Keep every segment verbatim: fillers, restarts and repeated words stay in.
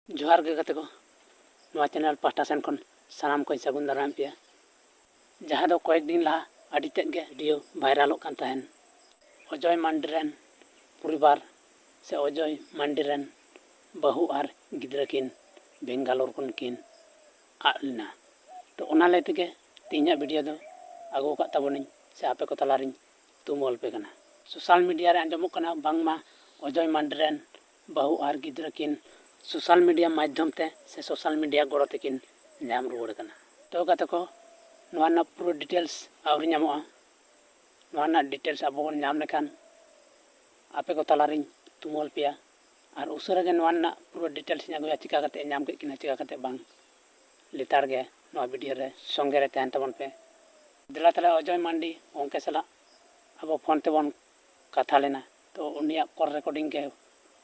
ᱡᱚᱦᱟᱨ ᱜᱮ ᱜᱟᱛᱮ ᱠᱚ, ᱱᱚᱣᱟ ᱪᱮᱱᱮᱞ ᱯᱟᱦᱴᱟ ᱥᱮᱱ ᱠᱷᱚᱱ ᱥᱟᱱᱟᱢ ᱠᱚᱧ ᱥᱟᱹᱜᱩᱱ ᱫᱟᱨᱟᱢᱮᱫ ᱯᱮᱭᱟ᱾ ᱡᱟᱦᱟᱸ ᱫᱚ ᱠᱚᱭᱮᱠ ᱫᱤᱱ ᱞᱟᱦᱟ ᱟᱹᱰᱤ ᱛᱮᱫ ᱜᱮ ᱵᱷᱤᱰᱤᱭᱳ ᱵᱷᱟᱭᱨᱟᱞᱚᱜ ᱠᱟᱱ ᱛᱟᱦᱮᱱ, ᱚᱡᱚᱭ ᱢᱟᱱᱰᱤ ᱨᱮᱱ ᱯᱚᱨᱤᱵᱟᱨ ᱥᱮ ᱚᱡᱚᱭ ᱢᱟᱱᱰᱤ ᱨᱮᱱ ᱵᱟᱹᱦᱩ ᱟᱨ ᱜᱤᱫᱽᱨᱟᱹ ᱠᱤᱱ ᱵᱮᱝᱜᱟᱞᱳᱨ ᱠᱷᱚᱱ ᱠᱤᱱ ᱟᱫ ᱞᱮᱱᱟ᱾ ᱛᱚ, ᱚᱱᱟ ᱞᱟᱹᱭ ᱛᱮᱜᱮ ᱛᱮᱦᱮᱧᱟᱜ ᱵᱷᱤᱰᱤᱭᱳ ᱫᱚ ᱟᱹᱜᱩ ᱟᱠᱟᱫ ᱛᱟᱵᱚᱱᱟᱹᱧ, ᱥᱮ ᱟᱯᱮ ᱠᱚ ᱛᱟᱞᱟᱨᱤᱧ ᱛᱩᱢᱟᱹᱞ ᱯᱮ ᱠᱟᱱᱟ᱾ ᱥᱳᱥᱟᱞ ᱢᱤᱰᱤᱭᱟ ᱨᱮ ᱟᱸᱡᱚᱢᱚᱜ ᱠᱟᱱᱟ ᱵᱟᱝᱢᱟ ᱚᱡᱚᱭ ᱢᱟᱱᱰᱤ ᱨᱮᱱ ᱵᱟᱹᱦᱩ ᱟᱨ ᱜᱤᱫᱽᱨᱟᱹ ᱠᱤᱱ ᱥᱳᱥᱟᱞ ᱢᱤᱰᱤᱭᱟ ᱢᱟᱫᱽᱫᱷᱚᱢ ᱛᱮ ᱥᱮ ᱥᱳᱥᱟᱞ ᱢᱤᱰᱤᱭᱟ ᱜᱚᱲᱚ ᱛᱮᱠᱤᱱ ᱧᱟᱢ ᱨᱩᱣᱟᱹᱲ ᱠᱟᱱᱟ᱾ ᱛᱚ ᱜᱟᱛᱮ ᱠᱚ, ᱱᱚᱣᱟ ᱨᱮᱱᱟᱜ ᱯᱩᱨᱟᱹ ᱰᱤᱴᱮᱞᱥ ᱟᱹᱣᱨᱤ ᱧᱟᱢᱚᱜᱼᱟ᱾ ᱱᱚᱣᱟ ᱨᱮᱱᱟᱜ ᱰᱤᱴᱮᱞᱥ ᱟᱵᱚ ᱵᱚᱱ ᱧᱟᱢ ᱞᱮᱠᱷᱟᱱ ᱟᱯᱮ ᱠᱚ ᱛᱟᱞᱟᱨᱤᱧ ᱛᱩᱢᱟᱹᱞ ᱯᱮᱭᱟ᱾ ᱟᱨ ᱩᱥᱟᱹᱨᱟ ᱜᱮ ᱱᱚᱣᱟ ᱨᱮᱱᱟᱜ ᱯᱩᱨᱟᱹ ᱰᱤᱴᱮᱞᱥ ᱤᱧ ᱟᱹᱜᱩᱭᱟ, ᱪᱤᱠᱟ ᱠᱟᱛᱮ ᱧᱟᱢ ᱠᱮᱫ ᱠᱤᱱᱟ, ᱪᱤᱠᱟ ᱠᱟᱛᱮ ᱵᱟᱝ᱾ ᱞᱮᱛᱟᱲ ᱜᱮ ᱱᱚᱣᱟ ᱵᱷᱤᱰᱤᱭᱳ ᱨᱮ ᱥᱚᱸᱜᱮ ᱨᱮ ᱛᱟᱦᱮᱱ ᱛᱟᱵᱚᱱ ᱯᱮ᱾ ᱫᱮᱞᱟ ᱛᱟᱦᱞᱮ ᱚᱡᱚᱭ ᱢᱟᱱᱰᱤ ᱜᱚᱢᱠᱮ ᱥᱟᱞᱟᱜ ᱟᱵᱚ ᱯᱷᱳᱱ ᱛᱮᱵᱚᱱ ᱠᱟᱛᱷᱟ ᱞᱮᱱᱟ᱾ ᱛᱚ, ᱩᱱᱤᱭᱟᱜ ᱠᱚᱞ ᱨᱮᱠᱚᱨᱰᱤᱝ ᱜᱮ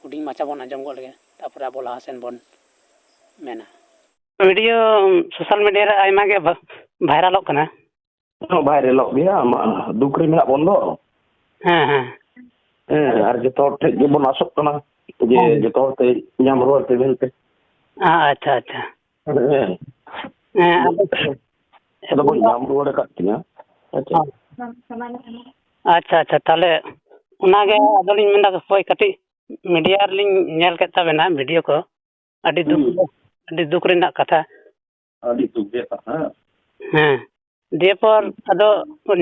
ᱦᱩᱰᱤᱧ ᱢᱟᱪᱷᱟ ᱵᱚᱱ ᱟᱸᱡᱚᱢ ᱜᱚᱫ ᱞᱮᱜᱮ, ᱛᱟᱨᱯᱚᱨᱮ ᱟᱵᱚ ᱞᱟᱦᱟ ᱥᱮᱱ ᱵᱚᱱ ᱢᱮᱱᱟ᱾ ᱵᱷᱤᱰᱤᱭᱳ ᱥᱳᱥᱟᱞ ᱢᱤᱰᱤᱭᱟ ᱨᱮ ᱟᱭᱢᱟ ᱜᱮ ᱵᱷᱟ-, ᱵᱷᱟᱭᱨᱟᱞᱚᱜ ᱠᱟᱱᱟ᱾ ᱦᱚᱸ, ᱵᱷᱟᱭᱨᱟᱞᱚᱜ ᱜᱮᱭᱟ, ᱟᱢᱟᱜ ᱫᱩᱠ ᱨᱮ ᱢᱮᱱᱟᱜ ᱵᱚᱱ ᱫᱚ᱾ ᱦᱮᱸ, ᱦᱮᱸ᱾ ᱦᱮᱸ, ᱟᱨ ᱡᱚᱛᱚ ᱦᱚᱲ ᱴᱷᱮᱱ ᱜᱮᱵᱚᱱ ᱟᱥᱚᱜ ᱠᱟᱱᱟ ᱡᱮ ᱦᱮᱸ᱾ ᱡᱚᱛᱚ ᱦᱚᱲ ᱛᱮ ᱧᱟᱢ ᱨᱩᱣᱟᱹᱲ ᱯᱮ ᱢᱮᱱᱛᱮ᱾ ᱟᱪᱪᱷᱟ, ᱟᱪᱪᱷᱟ᱾ ᱦᱮᱸ᱾ ᱦᱮᱸ, ᱟᱫᱚ ᱟᱫᱚ ᱵᱚᱱ ᱧᱟᱢ ᱨᱩᱣᱟᱹᱲ ᱟᱠᱟᱫ ᱠᱤᱱᱟ᱾ ᱟᱪᱪᱷᱟ᱾ ᱦᱮᱸ᱾ ᱟᱪᱪᱷᱟ, ᱟᱪᱪᱷᱟ, ᱛᱟᱦᱞᱮ ᱚᱱᱟᱜᱮ ᱟᱫᱚᱞᱤᱧ ᱢᱮᱱᱫᱟ, ᱦᱳᱭ, ᱠᱟᱹᱴᱤᱡ ᱢᱤᱰᱤᱭᱟ ᱨᱮᱞᱤᱧ ᱧᱮᱞ ᱠᱮᱫ ᱛᱟᱵᱮᱱᱟ ᱵᱷᱤᱰᱤᱭᱳ ᱠᱚ, ᱟᱹᱰᱤ ᱫᱩᱠ, ᱦᱩᱸ᱾ ᱟᱹᱰᱤ ᱫᱩᱠ ᱨᱮᱱᱟᱜ ᱠᱟᱛᱷᱟ᱾ ᱟᱹᱰᱤ ᱫᱩᱠ ᱨᱮᱭᱟᱜ ᱠᱟᱛᱷᱟ᱾ ᱦᱮᱸ, ᱫᱤᱭᱮ ᱯᱚᱨ ᱦᱩᱸ᱾ ᱟᱫᱚ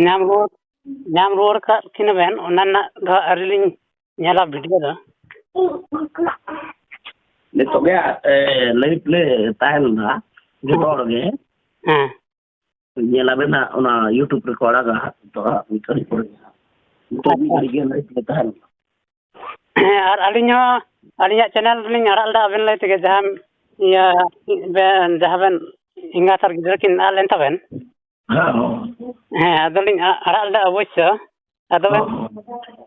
ᱧᱟᱢ ᱨᱩᱣᱟᱹᱲ, ᱧᱟᱢ ᱨᱩᱣᱟᱹᱲ ᱠᱟᱜ ᱠᱤᱱᱟ ᱵᱮᱱ, ᱚᱱᱟ ᱨᱮᱱᱟᱜ ᱫᱚ ᱟᱹᱣᱨᱤ ᱞᱤᱧ ᱧᱮᱞᱟ ᱵᱷᱤᱰᱤᱭᱳ ᱫᱚ᱾ ᱱᱤᱛᱚᱜ ᱜᱮ, ᱮ, ᱞᱟᱭᱤᱵᱷ ᱞᱮ ᱛᱟᱦᱮᱸ ᱞᱮᱱᱟ ᱡᱚᱛᱚ ᱦᱚᱲ ᱜᱮ᱾ ᱦᱮᱸ᱾ ᱧᱮᱞ ᱟᱵᱮᱱ ᱦᱟᱸᱜ, ᱚᱱᱟ YouTube ᱨᱮᱠᱚ ᱟᱲᱟᱜᱟ ᱦᱟᱸᱜ, ᱱᱤᱛᱚᱜ ᱦᱟᱸᱜ ᱢᱤᱫ ᱜᱷᱟᱹᱲᱤᱡ ᱯᱚᱨᱮ ᱜᱮ ᱦᱟᱸᱜ᱾ ᱱᱤᱛᱚᱜ ᱢᱤᱫ ᱟᱪᱪᱷᱟ᱾ ᱜᱷᱟᱹᱲᱤᱡ ᱜᱮ ᱞᱟᱭᱤᱵᱷ ᱞᱮ ᱛᱟᱦᱮᱸ ᱞᱮᱱᱟ᱾ ᱦᱮᱸ, ᱟᱨ ᱟᱹᱞᱤᱧ ᱦᱚᱸ ᱟᱹᱞᱤᱧᱟᱜ ᱪᱮᱱᱮᱞ ᱨᱮᱞᱤᱧ ᱟᱲᱟᱜ ᱞᱮᱫᱟ ᱟᱵᱮᱱ ᱞᱟᱹᱭ ᱛᱮᱜᱮ, ᱡᱟᱦᱟᱸ, ᱤᱭᱟᱹ, ᱵᱮᱱ, ᱡᱟᱦᱟᱸ ᱵᱮᱱ ᱮᱸᱜᱟᱛ ᱟᱨ ᱜᱤᱫᱽᱨᱟᱹ ᱠᱤᱱ ᱟᱫ ᱞᱮᱱ ᱛᱟᱵᱮᱱ᱾ ᱦᱮᱸ, ᱦᱚᱸ᱾ ᱦᱮᱸ, ᱟᱫᱚᱞᱤᱧ ᱟ-, ᱟᱲᱟᱜ ᱞᱮᱫᱟ ᱚᱵᱚᱥᱥᱚ᱾ ᱟᱫᱚ ᱵᱮᱱ, ᱦᱚᱸ, ᱦᱚᱸ᱾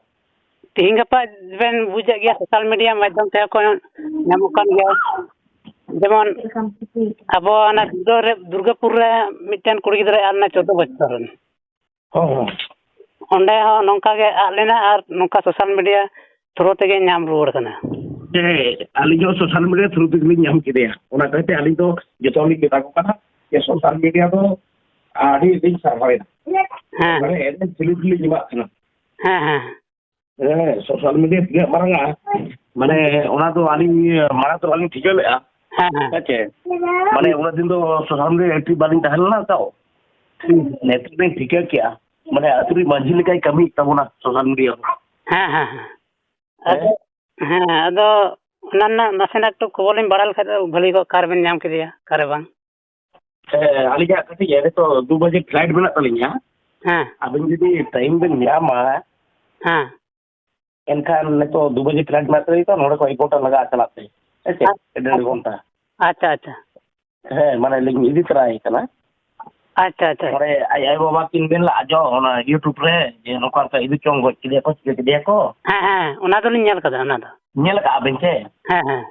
ᱛᱤᱦᱤᱧ ᱜᱟᱯᱟ ᱵᱮᱱ ᱵᱩᱡᱮᱫ ᱜᱮᱭᱟ, ᱥᱳᱥᱟᱞ ᱢᱤᱰᱤᱭᱟ ᱢᱟᱫᱽᱫᱷᱚᱢ ᱛᱮᱦᱚᱸ ᱠᱚ ᱧᱟᱢᱚᱜ ᱠᱟᱱ ᱜᱮᱭᱟ᱾ ᱡᱮᱢᱚᱱ ᱟᱵᱚ ᱚᱱᱟ ᱫᱩᱨᱜᱟᱹ ᱨᱮ, ᱫᱩᱨᱜᱟᱹᱯᱩᱨ ᱨᱮ ᱢᱤᱫᱴᱮᱱ ᱠᱩᱲᱤ ᱜᱤᱫᱽᱨᱟᱹᱭ ᱟᱫ ᱞᱮᱱᱟ, ᱪᱳᱫᱫᱳ ᱵᱚᱪᱷᱚᱨ ᱨᱮᱱ᱾ ᱦᱚᱸ, ᱦᱚᱸ᱾ ᱚᱸᱰᱮ ᱦᱚᱸ ᱱᱚᱝᱠᱟ ᱜᱮ ᱟᱫ ᱞᱮᱱᱟ ᱟᱨ ᱱᱚᱝᱠᱟ ᱥᱳᱥᱟᱞ ᱢᱤᱰᱤᱭᱟ ᱛᱷᱨᱩ ᱛᱮᱜᱮ ᱧᱟᱢ ᱨᱩᱣᱟᱹᱲ ᱠᱟᱱᱟ᱾ ᱦᱮᱸ, ᱟᱹᱞᱤᱧ ᱦᱚᱸ social media through ᱛᱮᱜᱮᱞᱤᱧ ᱧᱟᱢ ᱠᱮᱫᱮᱭᱟ᱾ ᱚᱱᱟ ᱠᱷᱟᱹᱛᱤᱨ ᱛᱮ ᱟᱹᱞᱤᱧ ᱫᱚ ᱡᱚᱛᱚ ᱦᱚᱲ ᱞᱤᱧ ᱢᱮᱛᱟ ᱠᱚ ᱠᱟᱱᱟ ᱡᱮ social media ᱫᱚ ᱟᱹᱰᱤ ᱞᱤᱧ ᱥᱟᱨᱦᱟᱣᱮᱫᱟ᱾ ᱦᱮᱸ᱾ ᱢᱟᱱᱮ ᱮᱠᱫᱚᱢ salute ᱞᱤᱧ ᱮᱢᱟᱜ ᱠᱟᱱᱟ᱾ ᱦᱮᱸ, ᱦᱮᱸ᱾ ᱦᱮᱸ, social media ᱛᱤᱱᱟᱹᱜ ᱢᱟᱨᱟᱝᱟ, ᱢᱟᱱᱮ ᱚᱱᱟ ᱫᱚ ᱟᱹᱞᱤᱧ ᱢᱟᱲᱟᱝ ᱫᱚ ᱵᱟᱹᱞᱤᱧ ᱴᱷᱤᱠᱟᱹ ᱞᱮᱫᱼᱟ᱾ ᱦᱮᱸ, ᱦᱮᱸ᱾ ᱦᱮᱸ ᱪᱮ? ᱢᱟᱱᱮ ᱩᱱᱟᱹᱜ ᱫᱤᱱ ᱫᱚ social media active ᱵᱟᱹᱞᱤᱧ ᱛᱟᱦᱮᱸ ᱞᱮᱱᱟ ᱛᱚ᱾ ᱦᱩᱸ᱾ ᱱᱤᱛᱚᱜ ᱞᱤᱧ ᱴᱷᱤᱠᱟᱹ ᱠᱮᱜᱼᱟ, ᱢᱟᱱᱮ ᱟᱹᱛᱩ ᱨᱮ ᱢᱟᱹᱡᱷᱤ ᱞᱮᱠᱟᱭ ᱠᱟᱹᱢᱤᱭᱮᱫ ᱛᱟᱵᱚᱱᱟ social media ᱨᱮ᱾ ᱦᱮᱸ, ᱦᱮᱸ, ᱦᱮᱸ᱾ ᱦᱮᱸ᱾ ᱟᱫᱚ, ᱦᱮᱸ, ᱟᱫᱚ ᱚᱱᱟ ᱨᱮᱱᱟᱜ ᱱᱟᱥᱮᱱᱟᱜ ᱮᱠᱴᱩ ᱠᱷᱚᱵᱚᱨ ᱞᱤᱧ ᱵᱟᱲᱟᱭ ᱞᱮᱠᱷᱟᱡ ᱫᱚ ᱵᱷᱟᱹᱞᱤ ᱠᱚᱜ, ᱚᱠᱟ ᱨᱮᱵᱮᱱ ᱧᱟᱢ ᱠᱮᱫᱮᱭᱟ, ᱚᱠᱟ ᱨᱮ ᱵᱟᱝ? ᱦᱮᱸ, ᱟᱹᱞᱤᱧᱟᱜ ᱠᱟᱹᱴᱤᱡ ᱱᱤᱛᱚᱜ ᱫᱩ ᱵᱟᱡᱮ flight ᱢᱮᱱᱟᱜ ᱛᱟᱹᱞᱤᱧᱟ᱾ ᱦᱮᱸ᱾ ᱟᱵᱮᱱ ᱡᱩᱫᱤ time ᱵᱮᱱ ᱧᱟᱢᱟ, ᱦᱮᱸ᱾ ᱮᱱᱠᱷᱟᱱ ᱱᱤᱛᱚᱜ ᱫᱩ ᱵᱟᱡᱮ flight ᱢᱮᱱᱟᱜ ᱛᱟᱹᱞᱤᱧᱟ ᱛᱚ, ᱱᱚᱰᱮ ᱠᱷᱚᱱ ᱮᱠ ᱜᱷᱚᱱᱴᱟ ᱞᱟᱜᱟᱜᱼᱟ ᱪᱟᱞᱟᱜ ᱛᱮ᱾ ᱦᱮᱸ ᱪᱮ? ᱟᱪ-, ᱰᱮᱲ ᱜᱷᱚᱱᱴᱟ᱾ ᱟᱪᱪᱷᱟ, ᱟᱪᱪᱷᱟ᱾ ᱦᱮᱸ, ᱢᱟᱱᱮ ᱞᱤᱧ ᱤᱫᱤ ᱛᱚᱨᱟᱭᱮ ᱠᱟᱱᱟ᱾ ᱟᱪᱪᱷᱟ, ᱟᱪᱪᱷᱟ᱾ ᱱᱚᱰᱮ ᱟᱡ ᱟᱭᱳ ᱵᱟᱵᱟ ᱠᱤᱱ ᱢᱮᱱ ᱞᱟᱜᱼᱟ ᱡᱚ ᱚᱱᱟ YouTube ᱨᱮ ᱡᱮ ᱱᱚᱝᱠᱟ ᱱᱚᱝᱠᱟ ᱤᱫᱤ ᱪᱚᱝ, ᱜᱚᱡ ᱠᱮᱫᱮᱭᱟ ᱠᱚ, ᱪᱤᱠᱟᱹ ᱠᱮᱫᱮᱭᱟ ᱠᱚ᱾ ᱦᱮᱸ, ᱦᱮᱸ, ᱚᱱᱟ ᱫᱚᱞᱤᱧ ᱧᱮᱞ ᱠᱟᱫᱟ, ᱚᱱᱟ ᱫᱚ᱾ ᱧᱮᱞ ᱠᱟᱜᱼᱟ ᱵᱮᱱ ᱪᱮ? ᱦᱮᱸ, ᱦᱮᱸ᱾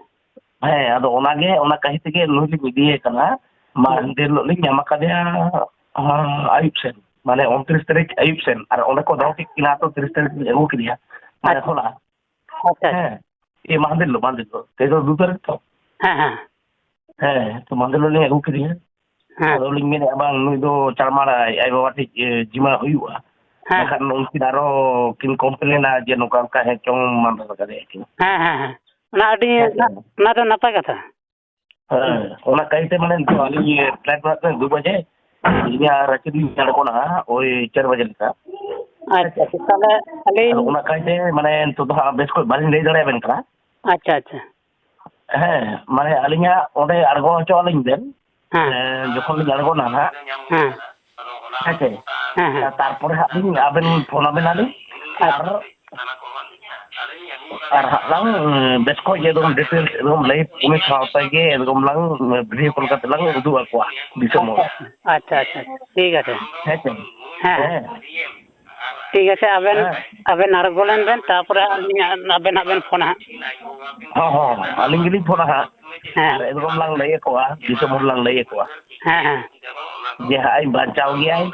ᱦᱮᱸ, ᱟᱫᱚ ᱚᱱᱟᱜᱮ, ᱚᱱᱟ ᱠᱟᱹᱦᱤ ᱛᱮᱜᱮ ᱱᱩᱭ ᱞᱤᱧ ᱤᱫᱤᱭᱮ ᱠᱟᱱᱟ᱾ ᱢᱟ ᱦᱩᱸ᱾ ᱦᱟᱸᱰᱮ ᱦᱤᱞᱳᱜ ᱞᱤᱧ ᱧᱟᱢ ᱟᱠᱟᱫᱮᱭᱟ, ᱦᱮᱸ, ᱟᱹᱭᱩᱵ ᱥᱮᱱ, ᱢᱟᱱᱮ ᱩᱱᱛᱨᱤᱥ ᱛᱟᱹᱨᱤᱠᱷ ᱟᱹᱭᱩᱵ ᱥᱮᱱ, ᱟᱨ ᱚᱸᱰᱮ ᱠᱚ ᱫᱚᱦᱚ ᱠᱮᱫ ᱠᱤᱱᱟ ᱛᱚ, ᱛᱤᱨᱤᱥ ᱛᱟᱹᱨᱤᱠᱷ ᱞᱤᱧ ᱟᱹᱜᱩ ᱠᱮᱫᱮᱭᱟ, ᱢᱟᱱᱮ ᱟᱪᱪᱷᱟ᱾ ᱦᱚᱞᱟ᱾ ᱟᱪᱪᱷᱟ, ᱟᱪᱪᱷᱟ᱾ ᱦᱮᱸ, ᱮ, ᱢᱟᱦᱫᱮᱨ ᱦᱤᱞᱳᱜ, ᱢᱟᱦᱫᱮᱨ ᱦᱤᱞᱳᱜ, ᱛᱮᱦᱮᱧ ᱫᱚ ᱫᱩ ᱛᱟᱹᱨᱤᱠᱷ ᱛᱚ? ᱦᱮᱸ, ᱦᱮᱸ᱾ ᱦᱮᱸ, ᱛᱚ ᱢᱟᱦᱫᱮᱨ ᱦᱤᱞᱳᱜ ᱞᱤᱧ ᱟᱹᱜᱩ ᱠᱮᱫᱮᱭᱟ᱾ ᱦᱮᱸ᱾ ᱟᱫᱚ ᱞᱤᱧ ᱢᱮᱱᱮᱫᱼᱟ, ᱵᱟᱝ, ᱱᱩᱭ ᱫᱚ ᱪᱟᱲᱢᱟᱲ ᱟᱡ ᱟᱭᱳ ᱵᱟᱵᱟ ᱴᱷᱮᱡ, ᱮ, ᱡᱤᱢᱟ ᱦᱩᱭᱩᱜᱼᱟ᱾ ᱦᱮᱸ᱾ ᱵᱟᱠᱷᱟᱱ ᱩᱱᱠᱤᱱ ᱟᱨᱚ ᱠᱤᱱ complainᱟ ᱡᱮ ᱱᱚᱝᱠᱟ ᱚᱱᱠᱟ ᱦᱮᱸ ᱪᱚᱝ ᱢᱟᱸᱫᱟ ᱞᱟᱜᱟᱣ ᱫᱟᱲᱮᱭᱟᱜᱼᱟ ᱠᱤᱱ᱾ ᱦᱮᱸ, ᱦᱮᱸ, ᱦᱮᱸ᱾ ᱚᱱᱟ ᱟᱹᱰᱤ, ᱦᱮᱸ ᱥᱮ? ᱚᱱᱟ, ᱚᱱᱟ ᱫᱚ ᱱᱟᱯᱟᱭ ᱠᱟᱛᱷᱟ᱾ ᱦᱮᱸ, ᱚᱱᱟ ᱠᱟᱭᱛᱮ ᱢᱟᱱᱮ ᱱᱤᱛᱚᱜ ᱟᱹᱞᱤᱧ flight ᱢᱮᱱᱟᱜ ᱛᱟᱹᱞᱤᱧᱟ ᱫᱩ ᱵᱟᱡᱮ, ᱟᱹᱞᱤᱧᱟᱜ ᱨᱟᱸᱪᱤ ᱞᱤᱧ ᱟᱬᱜᱚᱱᱟ ᱦᱟᱸᱜ ᱳᱭ ᱪᱟᱨ ᱵᱟᱡᱮ ᱞᱮᱠᱟ᱾ ᱟᱪᱪᱷᱟ, ᱟᱪᱪᱷᱟ, ᱛᱟᱦᱞᱮ ᱟᱹᱞᱤᱧ ᱟᱫᱚ ᱚᱱᱟ ᱠᱟᱭᱛᱮ ᱢᱟᱱᱮ ᱱᱤᱛᱚᱜ ᱫᱚ ᱦᱟᱸᱜ ᱵᱮᱥ ᱠᱚᱡ ᱵᱟᱹᱞᱤᱧ ᱞᱟᱹᱭ ᱫᱟᱲᱮᱭᱟᱵᱮᱱ ᱠᱟᱱᱟ᱾ ᱟᱪᱪᱷᱟ, ᱟᱪᱪᱷᱟ᱾ ᱦᱮᱸ, ᱢᱟᱱᱮ ᱟᱹᱞᱤᱧᱟᱜ ᱚᱸᱰᱮ ᱟᱬᱜᱚ ᱦᱚᱪᱚ ᱟᱹᱞᱤᱧ ᱵᱮᱱ᱾ ᱦᱮᱸ᱾ ᱮᱸ, ᱡᱚᱠᱷᱚᱱ ᱞᱤᱧ ᱟᱬᱜᱚᱱᱟ ᱱᱟᱦᱟᱜ᱾ ᱦᱮᱸ᱾ ᱦᱮᱸ ᱥᱮ? ᱦᱮᱸ, ᱦᱮᱸ᱾ ᱛᱟᱨᱯᱚᱨᱮ ᱦᱟᱸᱜ ᱞᱤᱧ ᱟᱵᱮᱱ ᱯᱷᱳᱱ ᱟᱵᱮᱱᱟᱞᱤᱧ᱾ ᱟᱪᱪᱷᱟ᱾ ᱟᱨ, ᱟᱨ ᱦᱟᱸᱜ ᱞᱟᱝ, ᱮᱸ, ᱵᱮᱥ ᱠᱚᱡ ᱜᱮ ᱮᱠᱫᱚᱢ details ᱮᱠᱫᱚᱢ live ᱩᱱᱤ ᱥᱟᱶᱛᱮ ᱜᱮ ᱮᱠᱫᱚᱢ ᱞᱟᱝ, ᱮᱸ, video call ᱠᱟᱛᱮ ᱞᱟᱝ ᱩᱫᱩᱜ ᱟᱠᱚᱣᱟ ᱫᱤᱥᱚᱢ ᱦᱚᱲ᱾ ᱟᱪᱪᱷᱟ, ᱟᱪᱪᱷᱟ, ᱟᱪᱪᱷᱟ᱾ ᱴᱷᱤᱠ ᱟᱪᱷᱮ᱾ ᱦᱮᱸ ᱥᱮ? ᱦᱮᱸ, ᱦᱮᱸ᱾ ᱦᱮᱸ᱾ ᱴᱷᱤᱠ ᱟᱪᱷᱮ, ᱟᱵᱮᱱ, ᱦᱮᱸ᱾ ᱟᱵᱮᱱ ᱟᱬᱜᱚ ᱞᱮᱱ ᱵᱮᱱ, ᱛᱟᱨᱯᱚᱨᱮ ᱟᱹᱞᱤᱧ ᱦᱟᱸᱜ, ᱟᱵᱮᱱ ᱦᱟᱸᱜ ᱵᱮᱱ ᱯᱷᱳᱱᱟ ᱦᱟᱸᱜ᱾ ᱦᱚᱸ, ᱦᱚᱸ, ᱟᱹᱞᱤᱧ ᱜᱮᱞᱤᱧ ᱯᱷᱳᱱᱟ ᱦᱟᱸᱜ᱾ ᱦᱮᱸ᱾ ᱟᱨ ᱮᱠᱫᱚᱢ ᱞᱟᱝ ᱞᱟᱹᱭ ᱟᱠᱚᱣᱟ, ᱫᱤᱥᱚᱢ ᱦᱚᱲ ᱞᱟᱝ ᱞᱟᱹᱭ ᱟᱠᱚᱣᱟ᱾ ᱦᱮᱸ, ᱦᱮᱸ᱾ ᱡᱮ ᱦᱟᱸᱜ ᱟᱡ ᱵᱟᱧᱪᱟᱣ ᱜᱮᱭᱟᱭ,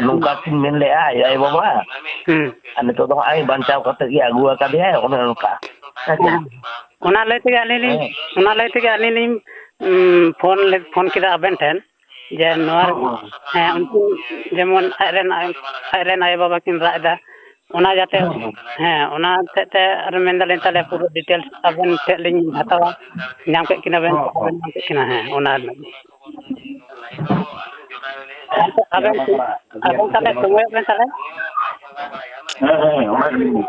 ᱱᱚᱝᱠᱟ ᱠᱤᱱ ᱢᱮᱱ ᱞᱮᱜᱼᱟ ᱟᱡ ᱟᱭᱳ ᱵᱟᱵᱟ᱾ ᱦᱩᱸ᱾ ᱟᱨ ᱱᱤᱛᱚᱜ ᱫᱚ ᱦᱟᱸᱜ ᱟᱡ ᱵᱟᱧᱪᱟᱣ ᱠᱟᱛᱮ ᱜᱮ ᱟᱹᱜᱩ ᱟᱠᱟᱫᱮᱭᱟᱭ, ᱚᱱᱮ ᱚᱱᱠᱟ᱾ ᱦᱮᱸ ᱥᱮ? ᱚᱱᱟ ᱞᱟᱹᱭ ᱛᱮᱜᱮ ᱟᱹᱞᱤᱧ ᱞᱤᱧ ᱦᱮᱸ᱾ ᱚᱱᱟ ᱞᱟᱹᱭ ᱛᱮᱜᱮ ᱟᱹᱞᱤᱧ ᱞᱤᱧ ᱩᱸ, ᱯᱷᱳᱱ ᱞᱮ ᱯᱷᱳᱱ ᱠᱮᱫᱟ ᱟᱵᱮᱱ ᱴᱷᱮᱱ, ᱡᱮ ᱱᱚᱣᱟ ᱦᱚᱸ, ᱦᱚᱸ᱾ ᱦᱮᱸ, ᱩᱱᱠᱤᱱ ᱡᱮᱢᱚᱱ ᱟᱡ ᱨᱮᱱ ᱟᱡ ᱨᱮᱱ ᱟᱭᱳᱼᱵᱟᱵᱟ ᱠᱤᱱ ᱨᱟᱜ ᱮᱫᱟ, ᱚᱱᱟ ᱡᱟᱛᱮ ᱦᱚᱸ, ᱦᱚᱸ᱾ ᱦᱮᱸ, ᱚᱱᱟ ᱦᱚᱛᱮᱡ ᱛᱮ ᱟᱨ ᱢᱮᱱ ᱫᱟᱞᱤᱧ ᱛᱟᱦᱚᱞᱮ ᱯᱩᱨᱟᱹ ᱰᱤᱴᱮᱞᱥ ᱟᱵᱮᱱ ᱴᱷᱮᱱ ᱞᱤᱧ ᱦᱟᱛᱟᱣᱟ, ᱧᱟᱢ ᱠᱮᱫ ᱠᱤᱱᱟ ᱵᱮᱱ ᱦᱚᱸ, ᱥᱮ ᱵᱟᱵᱮᱱ ᱦᱚᱸ᱾ ᱧᱟᱢ ᱠᱮᱫ ᱠᱤᱱᱟ? ᱦᱮᱸ, ᱚᱱᱟ ᱨᱮᱱᱟᱜ ᱟᱵᱮᱱ ᱟᱵᱮᱱ ᱛᱟᱦᱚᱞᱮ ᱥᱚᱢᱚᱭᱚᱜ ᱵᱮᱱ ᱛᱟᱦᱚᱞᱮ᱾ ᱦᱮᱸ, ᱦᱮᱸ, ᱚᱱᱟ ᱜᱮᱞᱤᱧ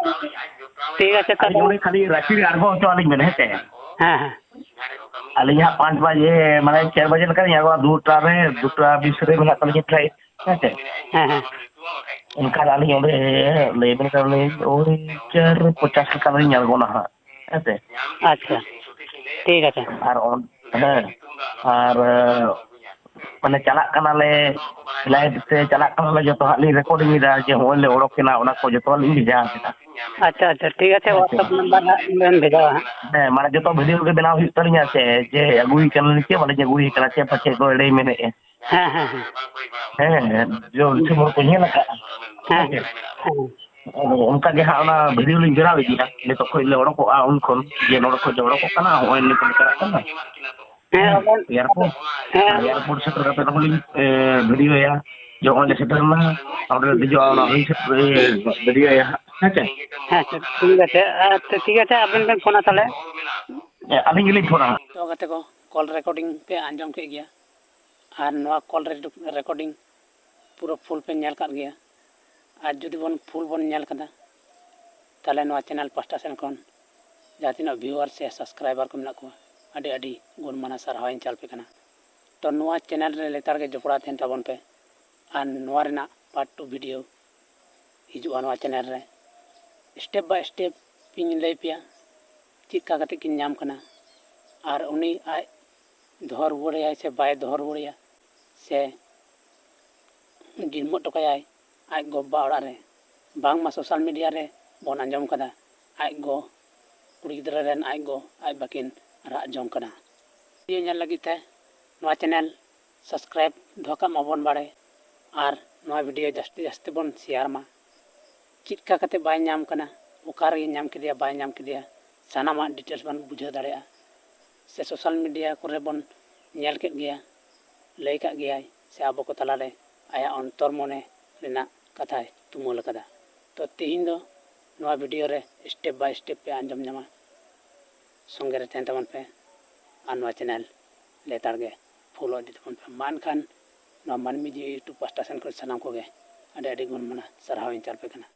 ᱴᱷᱤᱠ ᱟᱪᱷᱮ ᱟᱹᱞᱤᱧ ᱛᱟᱦᱚᱞᱮ᱾ ᱚᱸᱰᱮ ᱠᱷᱟᱹᱞᱤ ᱨᱟᱸᱪᱤ ᱨᱮ ᱟᱬᱜᱚ ᱦᱚᱪᱚ ᱟᱹᱞᱤᱧ ᱵᱮᱱ, ᱦᱮᱸ ᱥᱮ? ᱦᱮᱸ, ᱦᱮᱸ᱾ ᱟᱹᱞᱤᱧ ᱦᱟᱸᱜ ᱯᱟᱸᱪ ᱵᱟᱡᱮ, ᱢᱟᱱᱮ ᱪᱟᱨ ᱵᱟᱡᱮ ᱞᱮᱠᱟ ᱞᱤᱧ ᱟᱬᱜᱚᱜᱼᱟ, ᱫᱩᱴᱟ ᱨᱮ, ᱫᱩᱴᱟ ᱵᱤᱥ ᱨᱮ ᱢᱮᱱᱟᱜ ᱛᱟᱹᱞᱤᱧᱟ ᱯᱷᱞᱟᱭᱤᱴ, ᱦᱮᱸ ᱥᱮ? ᱦᱮᱸ, ᱦᱮᱸ᱾ ᱚᱱᱠᱟ ᱨᱮ ᱟᱹᱞᱤᱧ ᱚᱸᱰᱮ ᱞᱟᱹᱭ ᱟᱵᱮᱱ ᱠᱟᱱᱟᱞᱤᱧ, ᱳᱭ ᱪᱟᱨ ᱯᱚᱪᱟᱥ ᱞᱮᱠᱟ ᱞᱤᱧ ᱟᱬᱜᱚᱱᱟ ᱦᱟᱸᱜ, ᱦᱮᱸ ᱥᱮ? ᱟᱪᱪᱷᱟ, ᱴᱷᱤᱠ ᱟᱪᱷᱮ᱾ ᱟᱨ ᱚᱱ-, ᱦᱮᱸ, ᱟᱨ, ᱢᱟᱱᱮ ᱪᱟᱞᱟᱜ ᱠᱟᱱᱟᱞᱮ, ᱯᱷᱞᱟᱭᱤᱴ ᱛᱮ ᱪᱟᱞᱟᱜ ᱠᱟᱱᱟᱞᱮ, ᱡᱚᱛᱚ ᱦᱟᱸᱜ ᱞᱤᱧ ᱨᱮᱠᱚᱨᱰᱤᱝ ᱮᱫᱟ ᱡᱮ ᱦᱚᱸᱜᱼᱚᱭ ᱞᱮ ᱚᱰᱚᱠ ᱮᱱᱟ, ᱚᱱᱟ ᱠᱚ ᱡᱚᱛᱚ ᱞᱤᱧ ᱵᱷᱮᱡᱟ ᱟᱵᱮᱱᱟ᱾ ᱟᱪᱪᱷᱟ, ᱟᱪᱪᱷᱟ, ᱴᱷᱤᱠ ᱟᱪᱷᱮ, ᱦᱮᱸ ᱥᱮ? WhatsApp ᱱᱟᱢᱵᱟᱨ ᱦᱟᱸᱜ ᱵᱮᱱ ᱵᱷᱮᱡᱟᱣᱟ ᱦᱟᱸᱜ᱾ ᱦᱮᱸ, ᱢᱟᱱᱮ ᱡᱚᱛᱚ ᱵᱷᱤᱰᱤᱭᱳ ᱜᱮ ᱵᱮᱱᱟᱣ ᱦᱩᱭᱩᱜ ᱛᱟᱹᱞᱤᱧᱟ ᱥᱮ, ᱡᱮ ᱟᱹᱜᱩᱭ ᱠᱟᱱᱟᱞᱤᱧ ᱪᱮ ᱵᱟᱹᱞᱤᱧ ᱟᱹᱜᱩᱭ ᱠᱟᱱᱟ ᱪᱮ ᱯᱟᱪᱮᱫ ᱠᱚ ᱮᱲᱮᱭ ᱢᱮᱱᱮᱫᱼᱟ᱾ ᱦᱮᱸ, ᱦᱮᱸ, ᱦᱮᱸ᱾ ᱦᱮᱸ, ᱦᱮᱸ, ᱡᱚ-, ᱡᱚᱛᱚ ᱦᱚᱲ ᱠᱚ ᱧᱮᱞ ᱟᱠᱟᱫᱼᱟ᱾ ᱦᱮᱸ, ᱦᱮᱸ ᱥᱮ? ᱦᱮᱸ᱾ ᱟᱫᱚ ᱚᱱᱠᱟ ᱜᱮ ᱦᱟᱸᱜ ᱚᱱᱟ ᱵᱷᱤᱰᱤᱭᱳ ᱞᱤᱧ ᱵᱮᱱᱟᱣ ᱤᱫᱤᱭᱟ, ᱱᱤᱛᱚᱜ ᱠᱷᱚᱡ ᱞᱮ ᱚᱰᱚᱠᱚᱜᱼᱟ ᱩᱱ ᱠᱷᱚᱱ, ᱡᱮ ᱱᱚᱰᱮ ᱠᱷᱚᱡ ᱞᱮ ᱚᱰᱚᱠᱚᱜ ᱠᱟᱱᱟ, ᱦᱚᱸᱜᱼᱚᱭ ᱱᱤᱛᱚᱜ ᱞᱮ ᱪᱟᱞᱟᱜ ᱠᱟᱱᱟ᱾ ᱦᱮᱸ, ᱦᱮᱸ, ᱟᱵᱮᱱ ᱮᱭᱟᱨᱯᱳᱨᱴ, ᱦᱮᱸ᱾ ᱮᱭᱟᱨᱯᱳᱨᱴ ᱥᱮᱴᱮᱨ ᱠᱟᱛᱮ ᱨᱮᱦᱚᱸ ᱞᱤᱧ, ᱮ, ᱵᱷᱤᱰᱤᱭᱳᱭᱟ, ᱡᱮ ᱱᱚᱜᱼᱚᱭ ᱞᱮ ᱥᱮᱴᱮᱨ ᱮᱱᱟ, ᱚᱸᱰᱮ ᱞᱮ ᱫᱮᱡᱚᱜᱼᱟ, ᱚᱱᱟ ᱦᱚᱸᱞᱤᱧ ᱥᱮᱴᱮᱨ, ᱮ, ᱵᱷᱤᱰᱤᱭᱳᱭᱟ ᱦᱟᱸᱜ, ᱦᱮᱸ ᱥᱮ? ᱦᱮᱸ, ᱴᱷᱤᱠ ᱟᱪᱷᱮ, ᱟᱪᱪᱷᱟ, ᱴᱷᱤᱠ ᱟᱪᱷᱮ, ᱟᱵᱮᱱ ᱵᱮᱱ ᱯᱷᱳᱱᱟ ᱛᱟᱦᱚᱞᱮ? ᱦᱮᱸ, ᱟᱹᱞᱤᱧ ᱜᱮᱞᱤᱧ ᱯᱷᱳᱱᱟ ᱦᱟᱸᱜ᱾ ᱛᱚ ᱜᱟᱛᱮ ᱠᱚ, ᱠᱚᱞ ᱨᱮᱠᱚᱨᱰᱤᱝ ᱯᱮ ᱟᱸᱡᱚᱢ ᱠᱮᱫ ᱜᱮᱭᱟ, ᱟᱨ ᱱᱚᱣᱟ ᱠᱚᱞ ᱨᱮ ᱨᱮᱠᱚᱨᱰᱤᱝ ᱯᱩᱨᱟᱹ ᱯᱷᱩᱞ ᱯᱮ ᱧᱮᱞ ᱠᱟᱜ ᱜᱮᱭᱟ᱾ ᱟᱨ ᱡᱩᱫᱤ ᱵᱚᱱ ᱯᱷᱩᱞ ᱵᱚᱱ ᱧᱮᱞ ᱠᱟᱫᱟ, ᱛᱟᱦᱚᱞᱮ ᱱᱚᱣᱟ ᱪᱮᱱᱮᱞ ᱯᱟᱥᱴᱟ ᱥᱮᱱ ᱠᱷᱚᱱ ᱡᱟᱦᱟᱸ ᱛᱤᱱᱟᱹᱜ ᱵᱷᱤᱭᱩᱣᱟᱨ ᱥᱮ ᱥᱟᱵᱥᱠᱨᱟᱭᱵᱟᱨ ᱠᱚ ᱢᱮᱱᱟᱜ ᱠᱚᱣᱟ, ᱟᱹᱰᱤ ᱟᱹᱰᱤ ᱜᱩᱱ ᱢᱟᱱᱟ ᱥᱟᱨᱦᱟᱣ ᱤᱧ ᱪᱟᱞ ᱟᱯᱮ ᱠᱟᱱᱟ᱾ ᱛᱚ ᱱᱚᱣᱟ ᱪᱮᱱᱮᱞ ᱨᱮ ᱞᱮᱛᱟᱲ ᱜᱮ ᱡᱚᱯᱲᱟᱣ ᱛᱟᱦᱮᱱ ᱛᱟᱵᱚᱱ ᱯᱮ, ᱟᱨ ᱱᱚᱣᱟ ᱨᱮᱱᱟᱜ ᱯᱟᱨᱴ ᱴᱩ ᱵᱷᱤᱰᱤᱭᱳ ᱦᱤᱡᱩᱜᱼᱟ ᱱᱚᱣᱟ ᱪᱮᱱᱮᱞ ᱨᱮ᱾ ᱥᱴᱮᱯ ᱵᱟᱭ ᱥᱴᱮᱯ ᱤᱧ ᱞᱟᱹᱭ ᱯᱮᱭᱟ ᱪᱮᱫ ᱞᱮᱠᱟ ᱠᱟᱛᱮ ᱠᱤᱱ ᱧᱟᱢ ᱠᱟᱱᱟ, ᱟᱨ ᱩᱱᱤ ᱟᱡ ᱫᱚᱦᱚ ᱨᱩᱣᱟᱹᱲᱮᱭᱟᱭ ᱥᱮ ᱵᱟᱭ ᱫᱚᱦᱚ ᱨᱩᱣᱟᱹᱲᱮᱭᱟ, ᱥᱮ ᱰᱤᱢᱟᱹᱜ ᱦᱚᱴᱚ ᱠᱟᱭᱟᱭ ᱟᱡ ᱜᱚ-ᱵᱟᱵᱟ ᱚᱲᱟᱜ ᱨᱮ᱾ ᱵᱟᱝᱢᱟ ᱥᱳᱥᱟᱞ ᱢᱤᱰᱤᱭᱟ ᱨᱮ ᱵᱚᱱ ᱟᱸᱡᱚᱢ ᱠᱟᱫᱟ, ᱟᱡ ᱜᱚ, ᱠᱩᱲᱤ ᱜᱤᱫᱽᱨᱟᱹ ᱨᱮᱱ ᱟᱡ ᱜᱚ ᱟᱡ ᱵᱟᱹᱠᱤᱱ ᱨᱟᱜ ᱡᱚᱝ ᱠᱟᱱᱟ᱾ ᱵᱷᱤᱰᱤᱭᱳ ᱧᱮᱞ ᱞᱟᱹᱜᱤᱫ ᱛᱮ ᱱᱚᱣᱟ ᱪᱮᱱᱮᱞ ᱥᱟᱵᱥᱠᱨᱟᱭᱤᱵ ᱫᱚᱦᱚ ᱠᱟᱜ ᱢᱟᱵᱚᱱ ᱵᱟᱲᱮ, ᱟᱨ ᱱᱚᱣᱟ ᱵᱷᱤᱰᱤᱭᱳ ᱡᱟᱹᱥᱛᱤ ᱡᱟᱹᱥᱛᱤ ᱵᱚᱱ ᱥᱮᱭᱟᱨ ᱢᱟ᱾ ᱪᱮᱫ ᱞᱮᱠᱟ ᱠᱟᱛᱮ ᱵᱟᱭ ᱧᱟᱢ ᱠᱟᱱᱟ, ᱚᱠᱟ ᱨᱮᱜᱮ ᱧᱟᱢ ᱠᱮᱫᱮᱭᱟ, ᱵᱟᱭ ᱧᱟᱢ ᱠᱮᱫᱮᱭᱟ, ᱥᱟᱱᱟᱢᱟᱜ ᱰᱤᱴᱮᱞᱥ ᱵᱚᱱ ᱵᱩᱡᱷᱟᱹᱣ ᱫᱟᱲᱮᱭᱟᱜᱼᱟ᱾ ᱥᱮ ᱥᱳᱥᱟᱞ ᱢᱤᱰᱤᱭᱟ ᱠᱚᱨᱮ ᱵᱚᱱ ᱧᱮᱞ ᱠᱮᱫ ᱜᱮᱭᱟ, ᱞᱟᱹᱭ ᱠᱟᱜ ᱜᱮᱭᱟᱭ ᱥᱮ ᱟᱵᱚ ᱠᱚ ᱛᱟᱞᱟᱨᱮ ᱟᱭᱟᱜ ᱚᱱᱛᱚᱨ ᱢᱚᱱᱮ ᱨᱮᱱᱟᱜ ᱠᱟᱛᱷᱟᱭ ᱛᱩᱢᱟᱹᱞ ᱟᱠᱟᱫᱟ᱾ ᱛᱚ ᱛᱮᱦᱮᱧ ᱫᱚ ᱱᱚᱣᱟ ᱵᱷᱤᱰᱤᱭᱳ ᱨᱮ ᱥᱴᱮᱯ ᱵᱟᱭ ᱥᱴᱮᱯ ᱯᱮ ᱟᱸᱡᱚᱢ ᱧᱟᱢᱟ᱾ ᱥᱚᱸᱜᱮ ᱨᱮ ᱛᱟᱦᱮᱱ ᱛᱟᱵᱚᱱ ᱯᱮ ᱟᱨ ᱱᱚᱣᱟ ᱪᱮᱱᱮᱞ ᱞᱮᱛᱟᱲ ᱜᱮ ᱯᱷᱳᱞᱳ ᱤᱫᱤ ᱛᱟᱵᱚᱱ ᱯᱮ᱾ ᱢᱟ ᱮᱱᱠᱷᱟᱱ ᱱᱚᱣᱟ ᱢᱟᱹᱱᱢᱤ ᱡᱤᱣᱤ ᱭᱩᱴᱩᱵᱽ ᱯᱟᱥᱴᱟ ᱥᱮᱱ ᱠᱷᱚᱱ ᱥᱟᱱᱟᱢ ᱠᱚᱜᱮ ᱟᱹᱰᱤ ᱟᱹᱰᱤ ᱜᱩᱱ ᱢᱟᱱᱟ ᱥᱟᱨᱦᱟᱣ ᱤᱧ ᱪᱟᱞ ᱟᱯᱮ ᱠᱟᱱᱟ᱾